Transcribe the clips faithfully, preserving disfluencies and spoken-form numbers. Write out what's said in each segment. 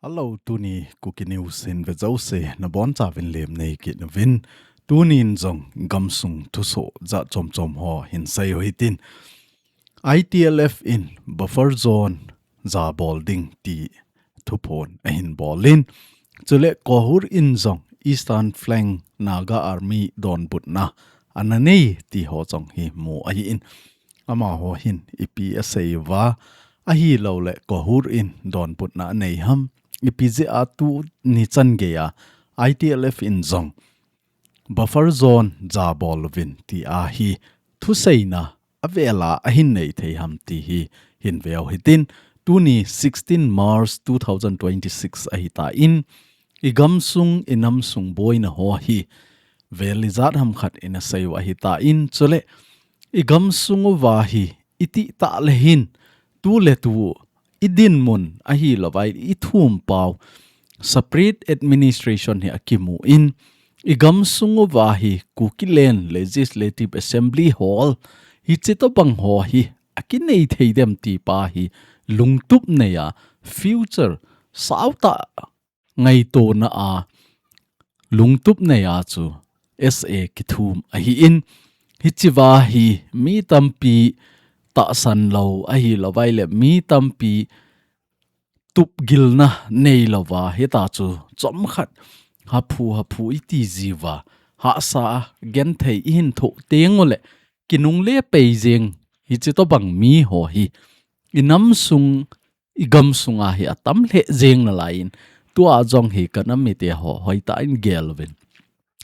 Hello, tuni Kuki News hin ve jouse nabonchauvin lemnei kit uvin. Tunin jong gamsung thusoh jat chomchom ho hin sei u hitin. I T L F in buffer zone jabol ding ti thuphon ahin bolin. Chule Kohur in jong Eastern Flank Naga Army donbutna ana nei ti ho jong hi mu ahin. Amaho hin ipi asei uva, ahilouleh Kohur in donbutna anei ham, ipi jeh a tuni chan geiya I T L F in jong buffer zone jabol uvin ti ahi thuseina avela ahin nei thei ham ti hi hin ve u hitin. Tuni sixteen March two thousand twenty-six ahitan, igamsung inamsung boina ho hi vel ijat ham khat ina sei u ahitan, chule igamsung uva hi itih tah le hin tuletu idinmun ahilouvai ithumpau separate administration hi akimun, igamsung uva hi Kukiland Legislative Assembly Hall hiche tobang ho hi akinei thei dem ti pa hi lungtup neiya future sautah ngaitona a lungtup neiya chu S A kithum ahin, hichea hi mi tampi tahsan lou ahilouvai le mi tampi tupgilna neilouva hita chu chomkhat haphu haphu iti jiuva hahsa genthei ihin thoh teng uleh kinungle pei jeng hiche tobang mi ho hi inamsung igamsunga hi atam lheh jeng nalaiyin tua jong hi kanam mite ho hoitah in gel uvin.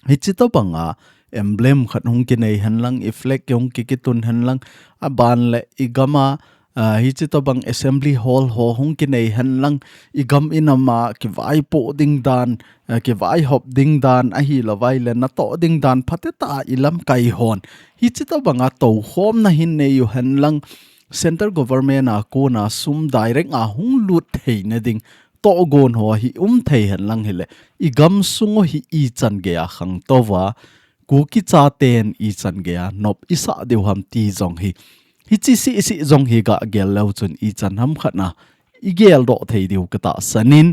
Hiche tobanga emblem khat hung kinei henlang, i flag hung kikitun henlang, aban le igama, ah, hiche tobang assembly hall ho hung kinei henlang, igam inama kivaipoh ding dan, ah, kivaihop ding dan ahilouvai le natoh ding dan phatecha ilamkai hon hiche tobanga toukhomna hin nei u henlang, central government a kona sum direct a hung lut theina ding tohgon ho hi um thei henlang hile, igamsung u hi ichan geiya khangtou va, Kuki chaten ichan geiya nop isah diu ham ti jong hi, hiche seh seh jong hi gah gel leu chun ichan ham khatna igel doh thei diu katahsan in,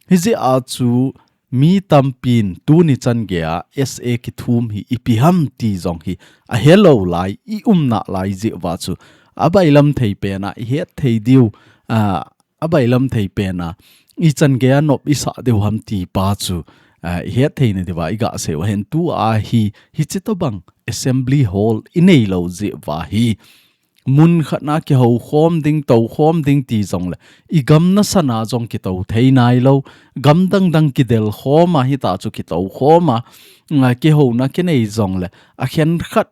hijeh a chu mi tampin tuni chan geiya S A kithum hi ipi ham ti jong hi ahelou lai, i umna lai jeh uva chu abailam thei pena ihet thei diu, ah, abailam thei pena ichan geiya nop isah diu ham ti pa chu, ah, ihet theina diuva igah sei u ahin tua hi hiche tobang assembly hall inei lou jeh uva hi mun khatna kihoukhom ding, toukhom ding ti jongle, igam nasana jong kitou thei nailou, gam dang dang kidel khoma hita chu kitou khoma, ah, kihouna kinei jongle, akhen khat,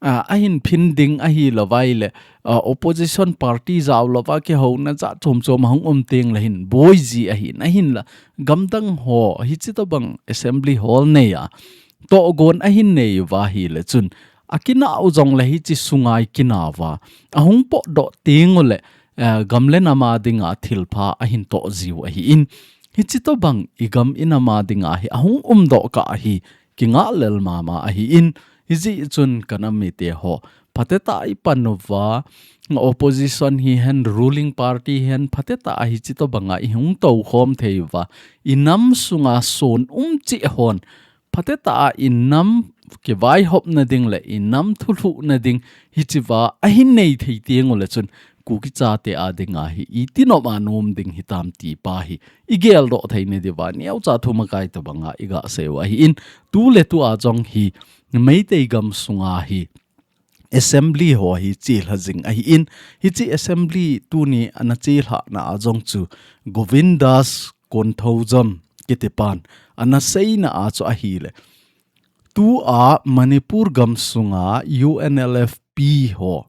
ah, ahin phin ding ahilouvai le, ah, opposition party jaolouva kihouna jat chom chom ahung um teng le hin boi ji ahin, ahinla, gam dang ho hiche tobang assembly hall neiya tohgon ahin nei uva hile chun, akinah u jongle hiche sunga ikinah uva ahung potdoh teng uleh, eh, gam le nam a dinga thilpha ahin toh jiu ahin, hiche tobang igam inam a dinga hi ahung umdoh kah hi kingah lel mama ahin, hijeh chun kanam mite ho phatecha ipan uva, opposition hihen, ruling party hihen, phatecha hiche tobanga ihung toukhom thei uva, inam sunga son um cheh hon phatecha inam kivaihopna ding le inam thulhuhna ding hichea ahin nei thei teng uleh chun Kuki chate a dinga hi iti nop a nom ding hitam ti pa hi igel doh theina diuva neocha thumakai tobanga igah sei u ahin, tu le tua jong hi Meitei gamsunga hi assembly ho hi chelha jing ahin, hiche assembly tuni ana chelhahna a jong chu Govindas Konthoujam kitipan ana seina a chu ahile, tua Manipur gamsunga U N L F P ho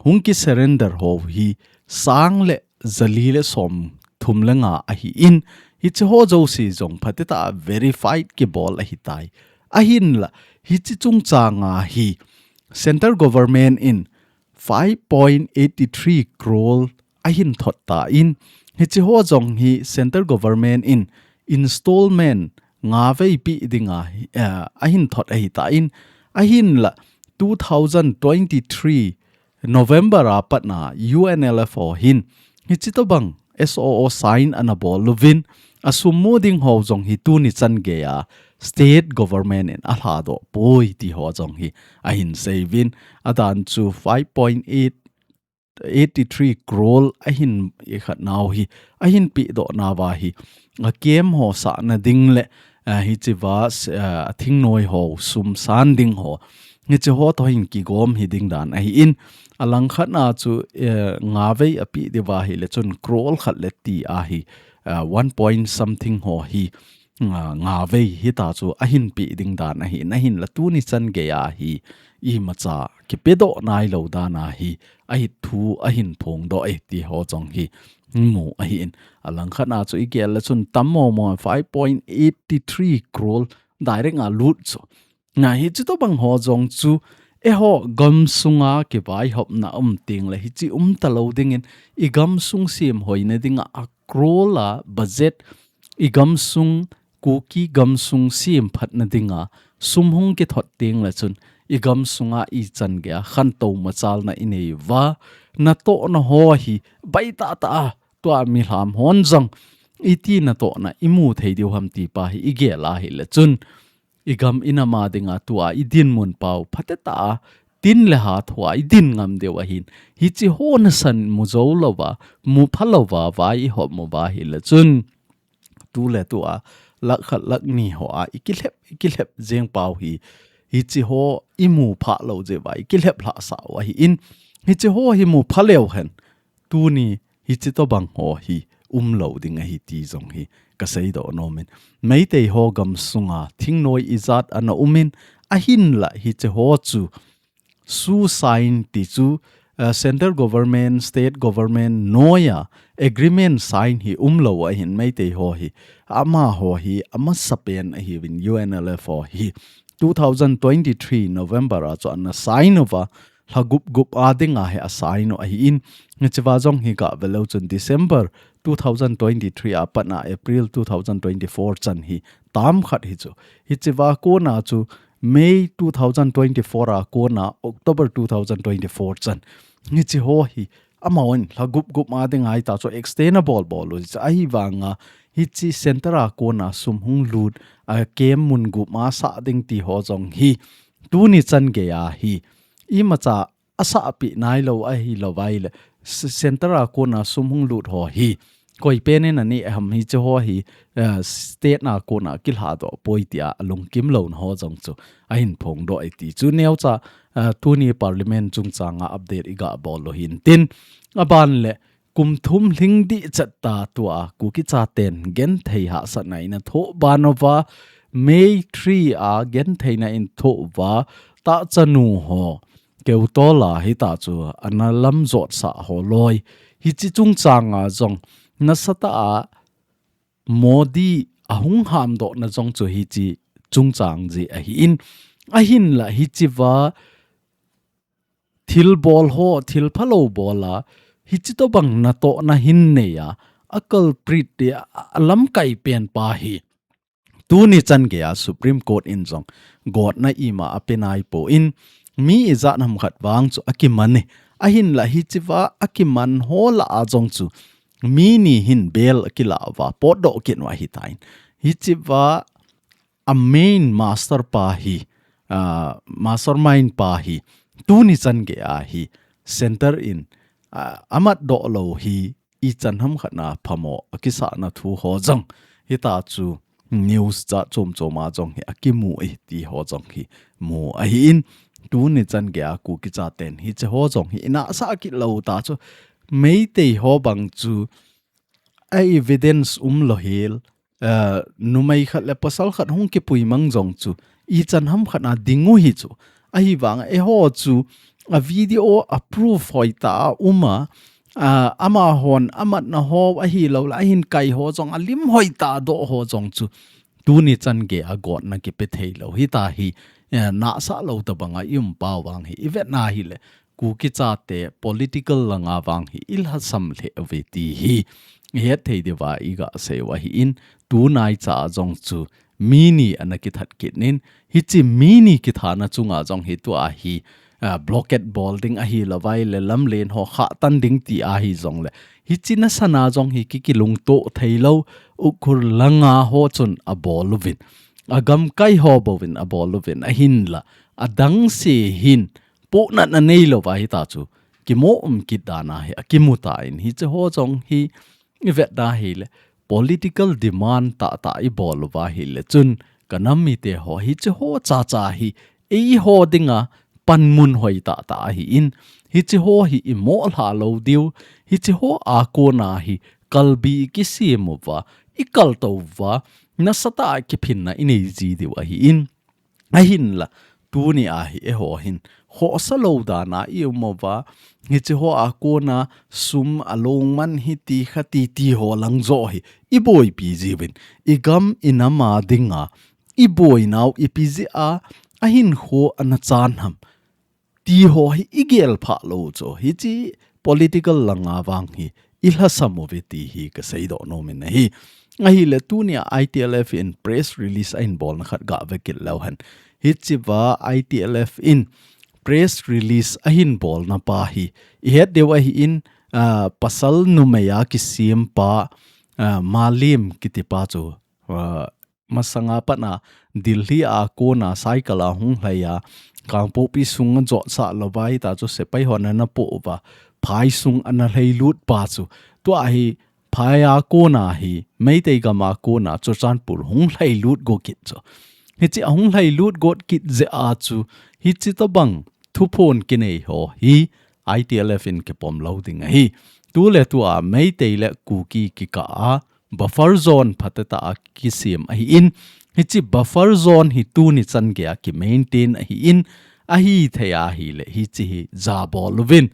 hung ki surrender ho hi sang le jali le somthum le nga ahin, hiche ho jouse jong phatecha verified kibol ahitai. Ahinla, hiche chungchanga hi central government in five point eight three crore ahin thot tan, hiche ho jong hi central government in installment nga vei pe dinga, eh, ahin thot ahitan, ahinla two thousand twenty-three November a patna U N L F ho hin hichi tobang S O O sign ana bol uvin, asum mu ding ho jong hi tuni chan geiya state government in alhadoh poi ti ho jong hi ahin seiyuvin, adan chu five point eight eighty three crore ahin ikhat nau hi, ahin pehdoh nauva hi, a camp ho sahna ding le, ah, hichiva, ah, a thingnoi ho sum san ding ho, hichi ho toh hin kigom hi ding dan ahin, alangkhat na chu, eh, nga vei apeh diuva ahile chun crore khat le ti ahi, ah, one point something ho hi, ah, nga vei hita chu ahin peh ding dan ahin, ahinla tuni chan geiya hi imacha kipedoh nailou dan ahi, ahi thu ahin phongdoh e ti ho jong hi mu ahin, alangkhat na chu igel le chun tam momo five point eighty three crore direct a lut chu. Nga hichi tobang ho jong chu eiho gamsunga kivaihopna um tengle hichi um talou dingin igamsung semhoina dinga a crore a budget igamsung Kuki gamsung semphatna dinga sum hung kithot tengle chun igamsunga ichan geiya khantou machalna inei uva, natohna ho hi baitah tah a tua milham hon jong iti natohna imu thei diu ham ti pa hi igel ahile chun igam inam a dinga tua idinmun pau phatecha a tin le ha thua idin ngam diu ahin, hichi ho nasan mu jou louva, mu pha louva, vai ihop uva ahile chun tu le tua lakh khat lakh ni hoa ikilhep, ikilhep jeng pau hi, hichi ho imu phah lou jeh uva ikilhep lhahsah u ahin, hichi ho hi mu pha leu hen tuni hichi tobang ho hi umlou ding ahi ti jong hi kaseidoh nomin. Meitei ho gamsunga thingnoi ijat ana umin, ahinla hichi ho chu su sign ti chu, ah, central government, state government noiya agreement sign hi umlou ahin Meitei ho hi, amaho hi amasapen ahiuvin U N L F ho hi two thousand twenty-three November a chu ana sign uva, lha gup gup a dinga hi asign u ahin, hichiva jong hi gah veleu chun December two thousand twenty-three a patna April two thousand twenty-four chan hi term khat hi chu. Hichiva kona chu May two thousand twenty-four a kona October two thousand twenty-four chan. Hichi ho hi amahon lha gup gup a dinga hita chu extend abol bol u chu ahivanga hichi center a kona sum hung lut a camp mun gup a sah ding ti ho jong hi tuni chan geiya hi imacha asahpeh nailou ahilouva ahile, s-, center a kona sum hung lut ho hi koi penin anei ham hichi ho hi, eh, state na kona kilhadoh poi tia alungkim louna ho jong chu ahin phongdoh e ti chu neocha, eh, tuni parliament chungchanga update igah bol u hintin, aban le kum thum lhing dih chet ta tua Kuki chaten genthei hahsatna in athoh ban uva May three a gentheina in thoh uva tahchanu ho Keutola hita chu ana lamjot sah ho loi. Hichi chungchanga jong nasatah a Modi ahung hamdohna jong chu hichi chungchang jeh ahin, ahinla hichiva thilbol ho, thil phalou bol a, hichi tobang natohna hin nei a, a culprit te a, alamkai pen pa hi tuni chan geiya Supreme Court in jong gotna ima ape naipon, mi ijat ham khat vang chu akiman e. Ahinla hichiva akiman ho lah a jong chu mi ni hin bail akilah uva potdoh kit u ahitan. Hichiva a main master pa hi, ah, mastermind pa hi tuni chan geiya hi center in, ah, amatdoh lou hi ichan ham khat na phamo akisahna thu ho jong hita chu news jat chom chom a jong hi akimu e ti ho jong hi mu ahin, tuni chan geiya Kuki chaten hichi ho jong hi inahsah kit lou ta chu Meitei ho bang chu a evidence umlou hel, eh, numei khat le pasal khat hung kipui mang jong chu ichan ham khat na ding u hi chu. Ahivang eiho chu a video a proof hoitah a um a, ah, amahon amatna ho ahilou le ahin kai ho jong alim hoitah a doh ho jong chu tuni chan geiya gotna kipe theilou hita hi, eh, nahsah lou tobanga i um pau vang hi ivet na hile Kuki chate political langa vang hi ilhasam lheh uve ti hi ihet thei diuva igah sei u ahin, tunaicha jong chu mi ni ana kithat kit in, hichi mi ni kithana chunga jong hi tua hi, ah, blockade bol ding ahi lou vai le lamlen ho khah tan ding ti ahi jong le. Hichi nasana jong hi ki kilungto thei lou, Ukhrul langa ho chun abol uvin. Agamkai ho bouvin abol uvin ahinla. Adang se hin, pohnatna nei lou va hita chu. Kimo um kit dan ahi, akimu tan hichi ho jong hi, i vet da hi le. Political demand tah tah i bol uva hi le chun ka nam mite ho hichi ho cha cha hi eiho dinga panmun hoi tah tah ahi in hichi ho hi i mo lha lou diu hichi ho a kona hi kalbi i kisem uva i kalto uva nasatah a kiphinna i nei ji diu ahi in Ahinla, tuni a hi eiho hin, khohsa lou dan a i um uva, hichi ho a kona sum a longman hiti khati ti ho lang jo hi, i boipi jiuvin, i gam i nam a dinga, i boinau ipi jeh a, ahin kho ana chan ham. Ti ho hi i gel phah lou chu. Hichi political langa vang hi i lhasam uve ti hi ka seidoh nom in ahi. Ahi le tuni a I T L F in press release ahin bolna khat ga ve kit leu hen. Hichi va I T L F in press release ahin bolna pa hi i het diu ahi in, ah, pasal numei a kisem pa, ah, Malim kiti pa chu, ah, masanga pat a Delhi a kona cycle a hung lhai a, Kangpokpi sung a jot sah lou vai ta chu sepai hon ana po uva, phai sung ana lhai lut pa chu. Tua hi phai a kona hi, Meitei gam a kona Churachandpur hung lhai lut go kit chu. Hichi a hung lhai lut got kit jeh a chu, hichi tobang thuphon kinei ho hi I T L F in kipom lou ding ahi. Tu le tu a Meitei le Kuki kikah a, buffer zone phatecha a kisem ahi in, hichi buffer zone hi tuni chan gei a ki maintain ahi in, ahi thei ahi le hichi hi jabol uvin.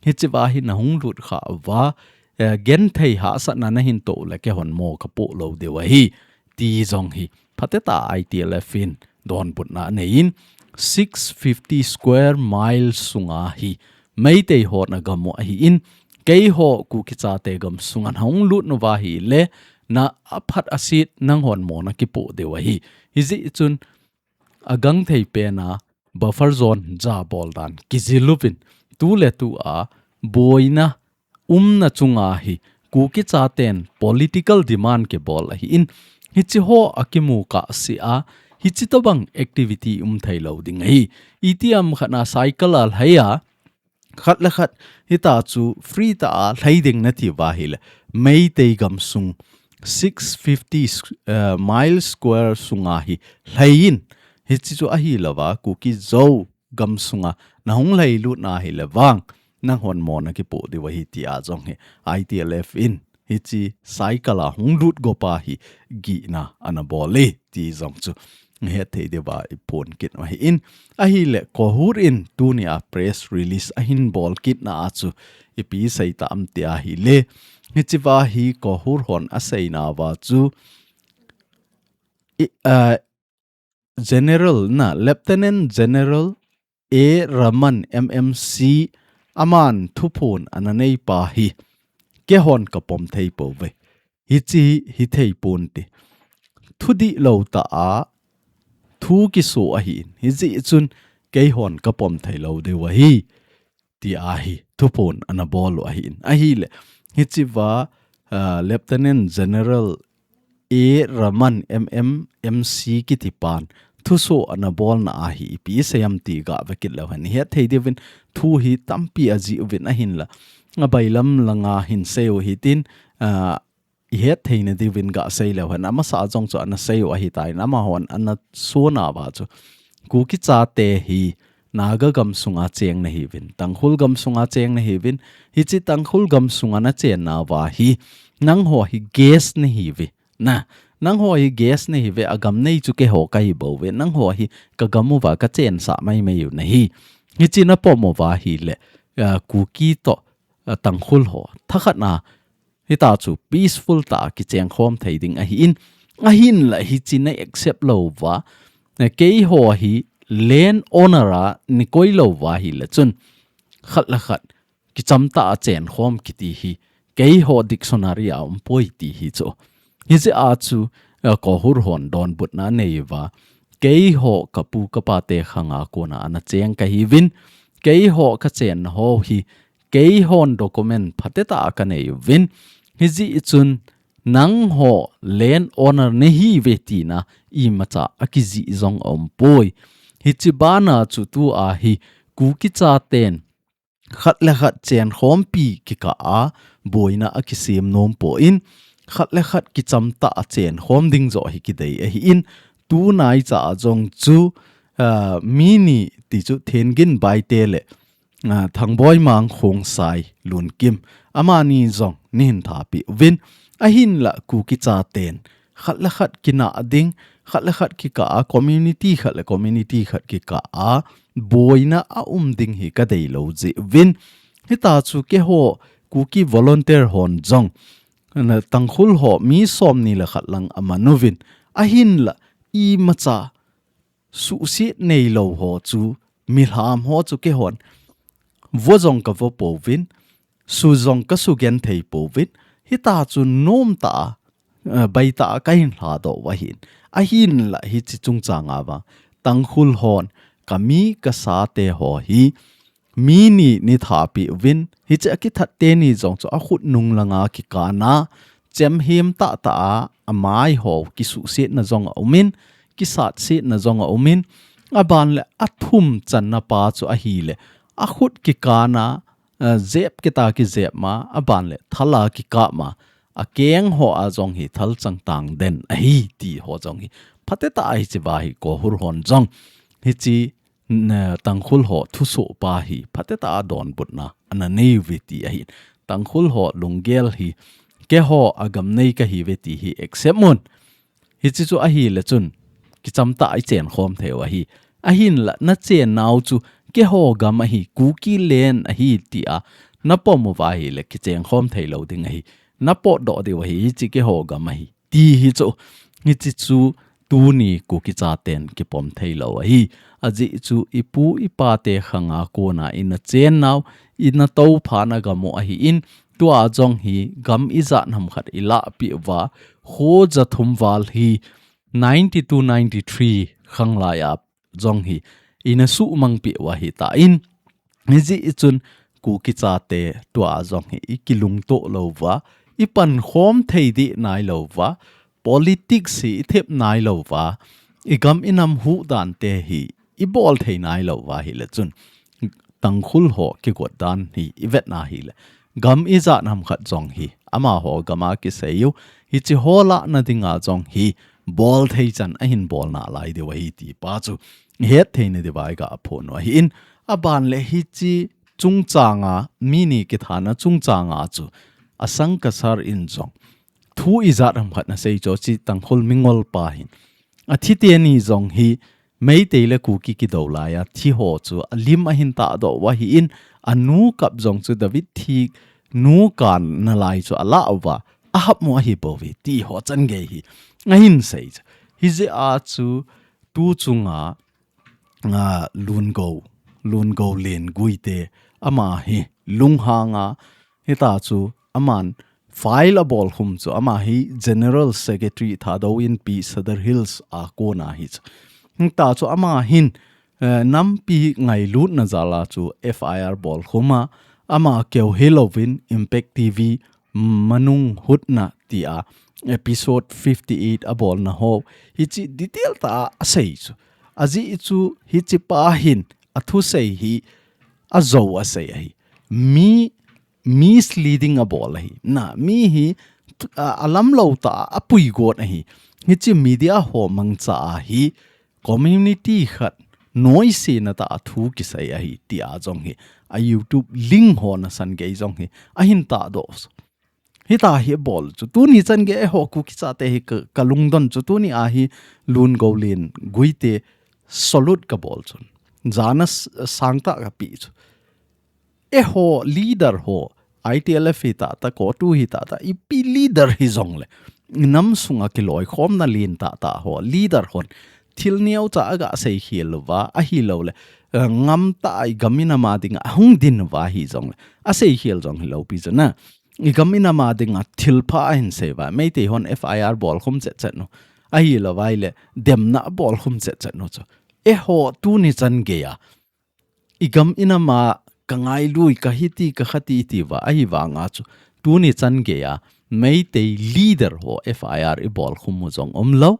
Hichi va hi na hung lut kha uva, eh, genthei hahsatna na hin to le keihon mo ka po lou diu ahi. Ti jong hi phatecha I T L F in donbutna anei in six fifty square mile sunga hi Meitei hon agam u ahi in, keiho Kuki chate gam sunga na hung lut uva hi le na aphat asit nanghon mo na kipo diu ahi. Hijeh chun agangthei pen a buffer zone jabol dan kijil uvin tu le tu a boina umna chunga hi Kuki chaten political demand kibol ahi in, hichi ho a kimu kah seh a, hichi tobang activity um thei lou ding ahi. Itiham khat na cycle a lhai a, khat le khat hita chu free ta a lhai ding na ti uva hi le, Meitei gam sung six fifty s-, eh, mile square sunga hi lhai in, hichi chu ahi lou va, Kuki Zo gam sunga na hung lhai lut na hi le vang, nanghon mo na kipo diu ahi ti a jong hi I T L F in hichi cycle a hung lut go pa hi gihna ana bol e ti jong chu het thei diu va i phon kit u ahi in ahi le KOHUR in tuni a press release ahin bol kit na a chu ipi sei tam ti ahi le hichi va hi KOHUR hon asei na uva chu i, ah, General na, Lieutenant General A Raman M M C aman thuphon ana nei pa hi keihon ka pom thei pouve. Hichi hi thei ponte. Thudih lou ta a thu kiso ahi in. Hijeh chun keihon ka pom thei lou diu ahi. Ti ahi, thuphon ana bol u ahi in. Ahi le, hichi va, ah, Lieutenant General A Raman M M M C kiti pan thuso ana bol na ahi ipi sei am ti ga ve kit leu hen. Het thei diu vin thu hi tampi ajih uvin ahin la. Abailam langa hin sei u hitin, ah, i het thei na diu vin ga sei leu hen. Amasa jong chu ana sei u ahi tan. Amahon ana so na uva chu. Kuki chate hi Naga gam sunga cheng na hi uvin. Tangkhul gam sunga cheng na hi uvin. Hichi Tangkhul gam sunga na chen na uva hi. Nangho hi guest na hi uve. Na, nangho hi guest na hi uve, agam nei chu keiho ka hi bou ve. Nangho hi ka gam uva ka chensah mai mai u na hi. Hichi na pom uva hi le, ah, Kuki to, ah, Tangkhul ho. Thakhat na, hita chu peaceful ta kicheng khom thei ding ahi in. Ahin la hichi na accept lou uva. Na keiho hi land owner a ni koi lou uva hi le chun. Khat la khat. Kicham ta a chen khom kiti hi. Keiho dictionary a um poi ti hi chu. Hijeh a chu, eh, KOHUR hon donbutna nei uva. Keiho ka pu ka pa te khanga kona ana cheng ka hi uvin. keiho kachenna ho hi, keihon document phatecha kanei uvin, hijeh chun nangho land owner nahiuve tina imacha akijih jong aumpoi. Hiche bana chu tua hi Kuki chaten khat le khat chenkhompi kikah a boina akisem nompon, khat le khat kichamtah a chenkhom ding joh hi kidei ahin, tunaicha a jong chu, ah, mi ni ti chu Thengin Baite le, ah, Thangboi Mang Khongsai Lunkim, amani jong neihin thapeh uvin, ahinla Kuki chaten khat le khat kinah ding, khat le khat kikah a, community khat le community khat kikah a boina aum ding hi kadeilou jeh uvin. Hitachu keiho Kuki volunteer hon jong, na Tangkhul ho mi somni le khat lang aman uvin, ahinla imacha suhset neilou ho chu, milham ho chu keihon vo jong kavo pouvin, su jong kasugenthei pouvin, hitachu nomtah a, eh, baitah a kahin lhadoh u ahin. Ahinla hiche chungchang a vang Tangkhul hon kami kasate ho hi mi ni neithapeh uvin, hiche akithat teni jong chu akhut nung langa kikana, chemhem tahtah a amai ho kisuhsetna jong aumin, kisatsetna jong aumin, aban le athum channa pa chu ahile, akhut kikana, eh, jep kita kijep ma, aban le thal a kikah ma, akeng ho a jong hi thalchang tangden ahi ti ho jong hi phatecha a hiche va hi Kohur hon jong hiche, na, Tangkhul ho thusoh pa hi phatecha a donbutna ana neiuve ti ahi. Tangkhul ho lunggel hi keiho agam nei kahiuve ti hi accept un. Hiche chu ahile chun kichamtah a ichenkhom thei u ahi. Ahinla nachennau chu keiho gam ahi, Kuki land ahi tia napom uva ahile kichenkhom theilou ding ahi. Napotdoh diu ahi, hiche keiho gam ahi ti hi chu, hiche chu tuni Kuki chaten kipom theilou ahi. Ajeh chu ipu ipate khanga kona inachennau, inatoupha na gam u ahin, tua jong hi gam ijat ham khat ilahpeh uva, kho jathum val hi ninety-two ninety-three khanglai a jong hi inasuhmangpeh u ahitan, hijeh chun Kuki chate tua jong hi ikilungtoh louva, ipankhom thei deh nailouva, politics hi ithep nailouva, igam inam huhdan te hi ibol thei nailouva ahile chun, Tangkhul ho kigot dan hi ivetna ahile, gam ijat ham khat jong hi amaho gam a kisei u, hiche ho lahna dinga jong hi bol thei chan ahin bol nalai diu ahi ti pa chu ihet theina diuva iga phon u ahin, aban le hiche chungchanga, mi ni kithana chungchanga chu Asang Kasar in jong thu ijat ham khat anasei chu, hiche Tangkhul mingol pa hin athi teni jong hi Meitei le Kuki kidou laiya thi ho chu alim ahin tahdoh u ahin, anu kap jong chu David thi nu kan nalai chu alah uva, ahapmo ahipouve ti ho changei hi ahin sei chu. Hijeh a chu tu chunga, a, Lungou, Lungoulen Guite, ama hi lunghanga, hitachu aman file abolkhum chu, ama hi General Secretary Thadou Inpi Sadar Hills a kona hi chu. Hitachu ama hin, eh, nampi ngailutna jala chu F I R bolkhum a, ama keu hilouvin Impact T V Manung Hutna tia episode fifty-eight abolna ho, hiche detail tah a asei chu. Ajeh chu hiche pa hin athusei hi ajou asei ahi. Mi misleading abol ahi. Na, mi hi, a, alamlou tah a apuigot ahi. Hiche media ho mangcha a hi community khat noisena tah a thu kisei ahi tia jong hi a YouTube link ho nasan gei jong hi ahin tahdoh. Hita hi abol chu. Tuni changei eiho Kuki chate hi ka, kalungdon chu. Tuni a hi Lungoulen Guite salute kabol chu. Jana s-, sangtah kapeh chu. Eiho leader ho, I T L F hitah tah, CoTU hitah tah, ipi leader hijongle, inam sunga kiloikhomna len tah tah ho, leader hon thil neocha aga seikhel uva, ahilouleh, eh, ngamtah a igam inam a dinga ahung din uva hijongle, aseikhel jong hilou pi chu na. Igam inam a dinga thilpha ahin sei uva, Meitei hon F I R bolkhum chetchet u, ahilouva ahile, demna abolkhum chetchet u chu. Eiho tuni changei a i gam i nam a ka ngailui, ka hiti, ka khati iti uva, ahivanga chu tuni chan geiya Meitei leader ho F I R i bol khum u jong um lou.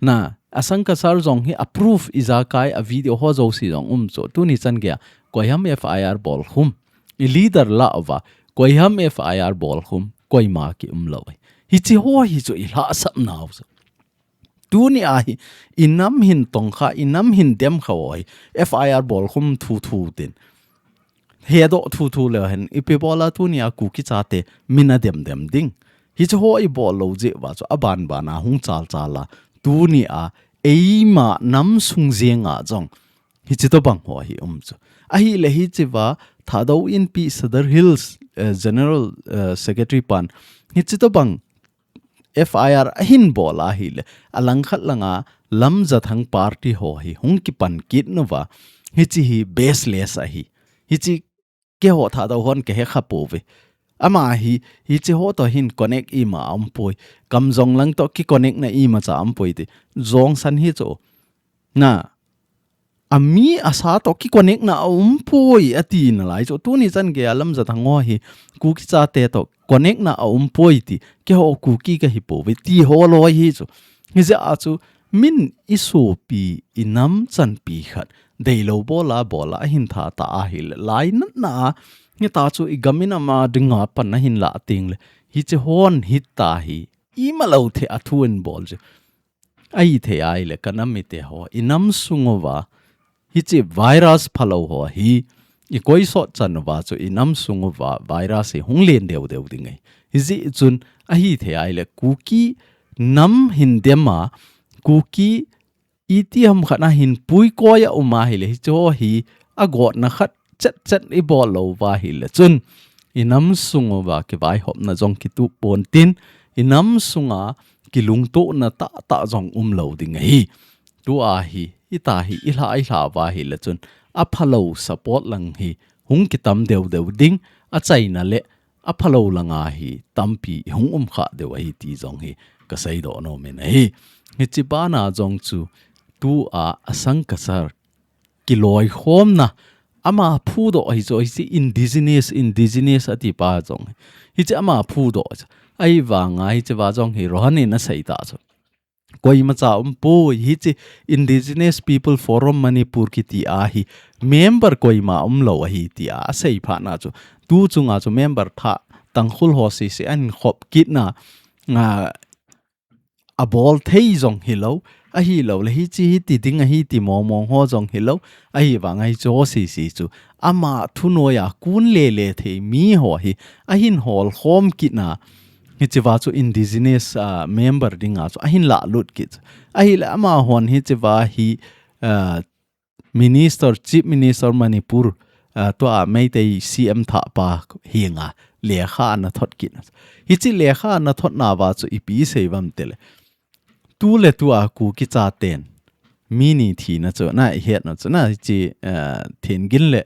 Na, Asang Kasar jong hi a proof ijakai a video ho jouse jong um chu. Tuni chan geiya koiham F I R bol khum. I leader lah uva, koiham F I R bol khum, koima ki um lou. Hichi ho hi chu i lhahsam nau chu. Tuni a hi, i nam hin tong kha, i nam hin dem kha ho hi, F I R bol khum thu thu tin. Hedoh thu thu leu hen, ipi bola tuni a Kuki chate min a dem dem ding. Hichi ho i bol lou jeh uva chu, a ban ban a hung chal chal a. Tuni a, eima nam sung jeng a jong. Hichi tobang ho hi um chu. Ahile hichi uva, Thadou Inpi Sadar Hills, eh, General, eh, Secretary pan. Hichi tobang F I R ahin bol ahile, a langkhat langa Lamjathang party ho hi hung kipan kit nauva, hichi hi baseless ahi. Hichi keiho Thadou hon ka he kha pouve. Ama hi, hichi ho toh hin connect ima a um poi. Kamjong lang toh ki connect na ima cha um poi ti. Jongsan hi chu. Na, a mi a sa toh ki connect na a um poi a ti nalai chu. Tuni chan geiya Lamjathang ho hi Kuki chate toh connect na a um poi ti. Keiho Kuki ka hi pouve ti ho loi hi chu. Hijeh a chu min i sopi i nam chanpi khat. Deilou bola bola ahin tha ta ahile. Lainatna a, hita chu i gam i nam a dinga pan ahin lah teng le. Hichi hon hita hi. Ima lou thei a thu in bol chu. Ahithei ahile ka nam mite ho, i nam sung uva, hichi virus phalou ho hi, i koi sot chan uva chu i nam sung uva virus hi hung len deu deu ding ahi. Hijeh chun ahithei ahile Kuki nam hin dem a, Kuki itiham khat na hin puikoi a um ahile hichi ho hi a gotna khat chet chet i bol lou uva ahile chun i nam sung uva kivaihopna jong kitup pon tin i nam sunga kilungtohna tahtah jong um lou ding ahi. Tua hi, hita hi, i lha, i lha uva ahile chun a phalou support lang hi hung kitam deu deu ding, a chaina le a phalou langa hi tampi i hung um kha deu ahi ti jong hi ka seidoh nom in ahi. Hichi bana jong chu tua Asang Kasar kiloikhomna ama phudoh hi chu hichi indigenous, indigenous ati pa jong hi. Hichi ama phudoh chu. Ahivanga hichi uva jong hi Rohan in a sei ta chu. Koima cha um poi hichi Indigenous People Forum Manipur kiti a hi member koima um lou ahi ti a sei phat na chu. Tu chunga chu member thah Tangkhul ho sese ahin khop kit na, a, a bol thei jong hilou, ahilou le hichi hiti ding ahi ti mong mong ho jong hilou, ahivanga hichi ho sese chu. Ama thunoiya kun le le thei mi ho hi, ahin hol khom kit na, hichi uva chu indigenous, ah, member dinga chu, ahin lah lut kit chu. Ahile amahon hichi uva hi, ah, Minister, Chief Minister Manipur, ah, tua Meitei C M thah pa henga lekha ana thot kit na. Hichi lekha ana thot nauva chu ipi sei uvam tile. Tu le tua Kuki chaten. Mi ni thina chu, na i hetna chu, na hichi, ah, Thengin le,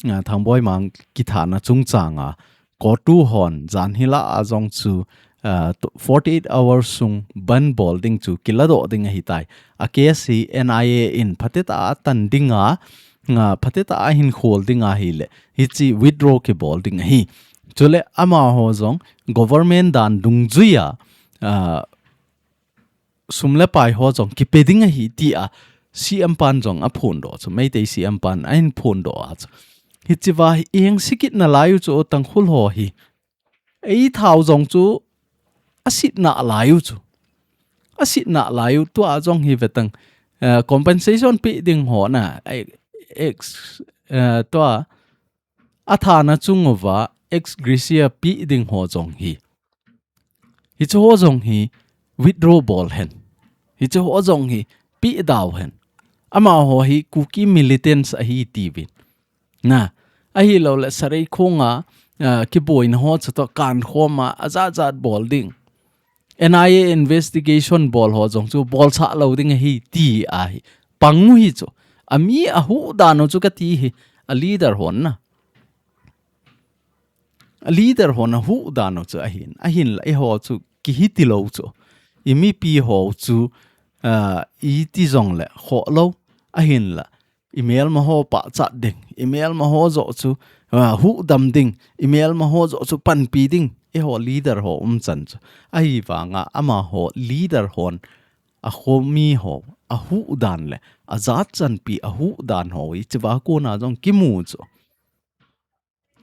ah, Thangboi Mang kithana chungchanga. CoTU hon, jan hilai a jong chu, ah, to-, forty-eight hours sung ban bol ding chu, kiladoh ding ahitai. A case hi N I A in phatecha a tan dinga, nga phatecha a hin khol ding ahile, hichi withdraw kibol ding ahi. Chule amaho jong, government dan dungjuia, ah, sum le pai ho jong kipe ding ahi tia C M pan jong aphondoh chu, Meitei C M pan ahin phondoh a chu. Hichi uva hi eng sikit nalai u chu Tangkhul ho hi. Ei thau jong chu asit nalai u chu. Asit nalai u tua jong hi vetang, eh, compensation pe ding ho na, eh, ex, eh, tua a thana chung uva ex gratia pe ding ho jong hi. Hichi ho jong hi withdraw bol hen. Hichi ho jong hi pe dau hen. Amaho hi Kuki militants ahi tiuvin. Na, ahilou le Sareikhonga, ah, kiboina ho chu toh kan khoma ajat jat bol ding. N I A investigation bol ho jong chu bolsah lou ding ahi ti ahi. Pang u hi chu. Ami ahuh dan u chu kati hi. A leader hon na. A leader hon ahuh dan u chu ahin. Ahinla eiho chu kihi tilou chu. I mipi ho chu, ah, iti jong le khoh lou. Ahinla imelma ho pachat ding, imelma ho joh chu, ah, huhdam ding, imelma ho joh chu panpi ding, eiho leader ho umchan chu. Ahivanga amaho leader hon akhomi ho ahuhdan le ajatchanpi ahuhdan ho hichea kona jong kimu chu.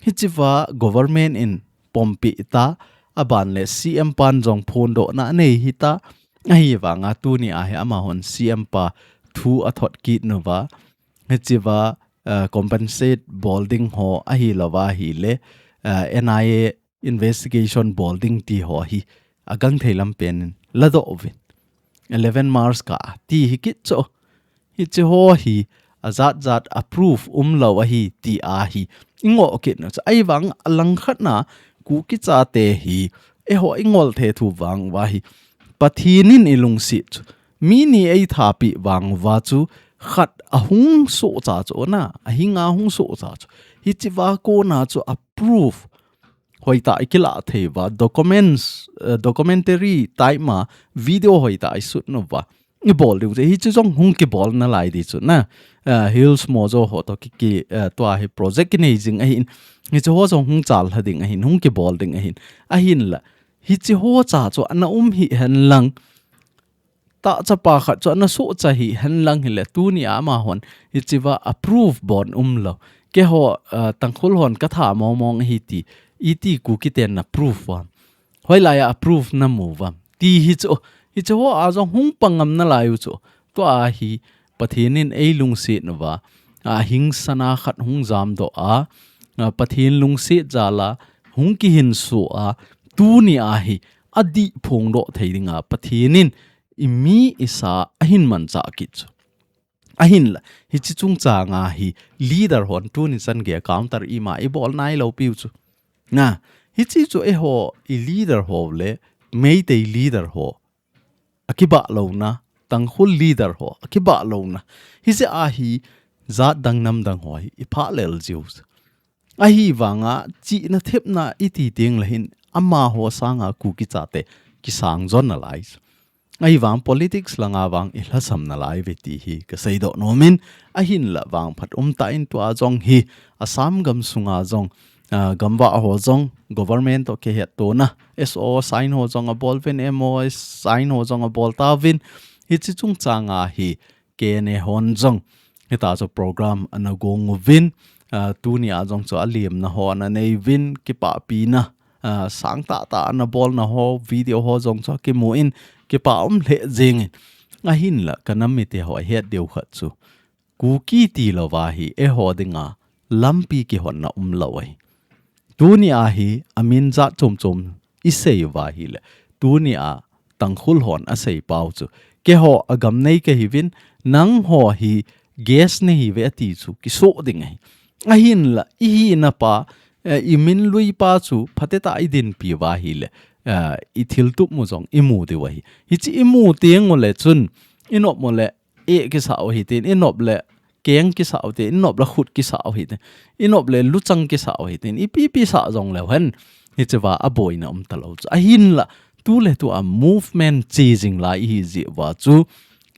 Hichea government in pompi ta, aban le C M pan jong phondohna anei hita, ahivanga tunia hi amahon C M pa thu athot kit nauva. Hichea, uh, compensate bol ding ho ahilouva ahile, uh, N I A investigation bol ding ti ho hi agangthei lampen in ladoh uvin. Eleven March kah ti hi kit chu. Hiche ho hi ajat jat a proof umlou ahi ti ahi. Ingoh kit nau chu. Ahivang alangkhat na Kuki chate hi eiho ingol thei thu vang uva hi Pathen in ilungset chu. Mi ni eithapi vang uva chu khat ahung sohcha chu na, ahinga hung sohcha chu. Hichea kona chu a proof hoitah a ikilah thei uva, documents, eh, documentary type ma, video hoitah a ishoot nauva. Ibol diu chu, hichu jong hung kibol nalai di chu na. Eh, Hills Mojo ho toh ki, ki, eh, tua hi project kinei jing ahin. Hichu ho jong hung chal lha ding ahin, hung kibol ding ahin. Ahinla, hichu ho cha chu ana um hihen lang. Tahchapa khat chu ana sohcha hihen lang hile tunia amahon hichea a proof bon umlou. Keiho, ah, Tangkhul hon katha mong mong ahi ti, iti Kuki ten na proof uvam. Hoilai a proof namu uvam. Ti hichu, hichu ho a jong hung pang ngam nalai u chu. Tua hi Pathen in eilungset nauva. Ahing sana khat hung jamdoh a, ah, Pathen lungset jal a, hung kihinso a, tunia hi adih phongdoh thei dinga Pathen in imi isa ahin manchah kit chu. Ahinla, hiche chungchanga hi leader hon tuni chan gei counter ima ibol nailou piu chu. Na, hiche chu eiho i leader ho le Meitei leader ho akibah louna, Tangkhul leader ho akibah louna. Hiche a hi jat dang nam dang ho hi iphah lel jiu chu. Ahivanga chihna thepna iti teng le hin amaho sanga Kuki chate kisang jon nalai. Ahivang politics langa vang ilhasam nalai uve ti hi kaseidoh nom in, ahinla vangphat umtah in tua jong hi Assam gam sunga jong, ah, gamvah ho jong government toh kihettona S O sign ho jong abol uvin, M O sign ho jong abol tauvin, hiche chungchanga hi K N A hon jong hita chu program ana gong uvin, ah, tunia jong chu alemna ho ana nei uvin, kipahpina, ah, sangtah tah ana bolna ho, video ho jong chu kimu in, kipa um lheh jeng in. Ahinla, ka nam mite ho ahet diu khat chu Kuki tilouva hi eiho dinga lampi kihonna umlou ahi. Tunia hi amin jat chom chom isei uva ahile, tunia Tangkhul hon asei pau chu, keiho agam nei kahiuvin, nangho hi guest nahiuve ati chu kisoh ding ahi. Ahinla, ihina pa, eh, imin lui pa chu phatecha idinpi uva ahile, eh, ithil tup mu jong imu diu ahi. Hiche imu teng ule chun, inop ule, eh kisah u hitin, inop le keng kisah u hitin, inop le khut kisah u hitin, inop le luchang kisah u hitin, ipi ipi sah jongleu hen, hichea aboina umtalou chu. Ahinla, tuletua movement che jing lai ihi jeh uva chu,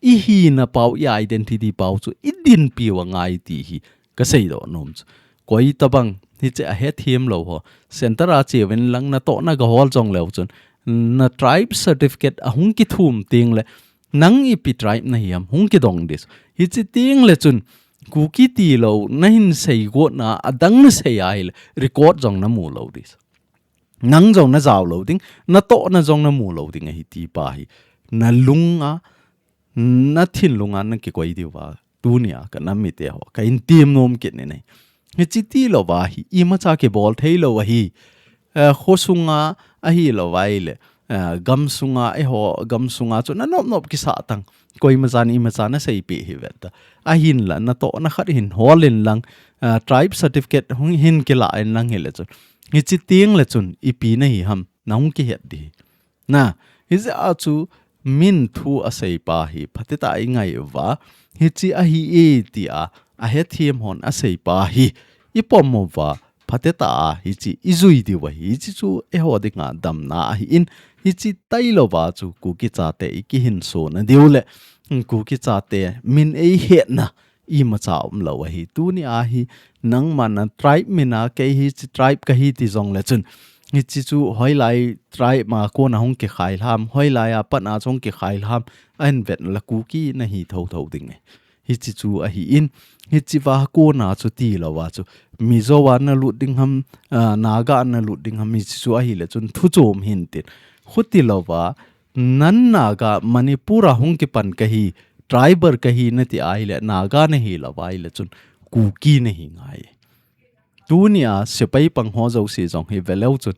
ihina pau, i identity pau chu idinpi u angai ti hi kaseidoh nom chu. Koi tabang, hiche ahethem lou ho, center a cheuvin lang natohna gahol jongleu chun, na tribe certificate ahung kithum teng le, nang ipi tribe nahi ham, hung kidong ding. Hiche teng le chun, Kuki tilou, nahin sei gotna, adang nasei ahile, record jong namu lou ding. Nang jong najao lou ding, natohna jong namu lou ding ahi ti pa hi. Nalunga, nathinlunga nakikoi diuva. Tunia ka nam mite ho, kahin tem nom kit in ahi. Hiche tilouva hi, imacha kibol theilou ahi. Eh, kho sunga ahilouva ahile, eh, gam sunga, eiho gam sunga chu nanop nop kisah tan. Koima chan imacha naseipeh hih vet ta. Ahinla, natohna khat hin hol in lang, eh, tribe certificate hung hin kilah in lang hile chun. Hiche teng le chun, ipi nahi ham, nahung kihet ding. Na, hijeh a chu min thu asei pa hi, phatecha a ingai uva, hiche ahi e tia, ahethem hon asei pa hi, ipom uva, phatecha a hiche ijui diu ahi, hiche chu eiho dinga damna ahin, hiche tailouva chu Kuki chate ikihinso na diu le, Kuki chate min eihetna, imacha umlou ahi. Tuni a hi nangma na tribe min a kei hiche tribe kahi ti jongle chun, hiche chu hoilai tribe ma kona hung kikhai ham, hoilai a pat a chu hung kikhai ham, ahin vet le Kuki nahi thotho ding e. Hiche chu ahin, hiche va kona chu tilou a chu, Mizo a nalut ding ham, ah, Naga a nalut ding ham, hiche chu ahile chun thuchom hintin. Khuti louva, nan Naga, Manipur a hung kipan kahi, tribal kahi nati ahile, Naga nahi louva ahile chun, Kuki nahi ngai. Tuni a sepai pang ho jouse jong hi veleu chun,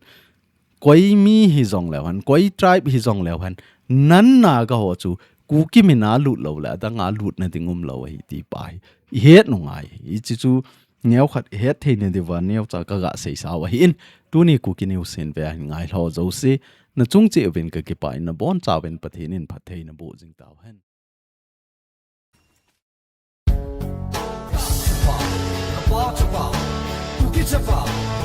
koi mi hijongleu hen, koi tribe hijongleu hen, nan Naga ho chu Kuki min a lut loule adang a lutna ding umlou ahi ti pa hi ihet u ngai. Hiche chu neokhat ihet theina diuva neocha kaga seisau ahin, tuni Kuki News hin ve ahin ngailhah jouse, nachung cheh uvin kakipah in, nabonchauvin Pathen in phatthei naboh jing tauhen. Chapa, Chapa, Kuki Chapa.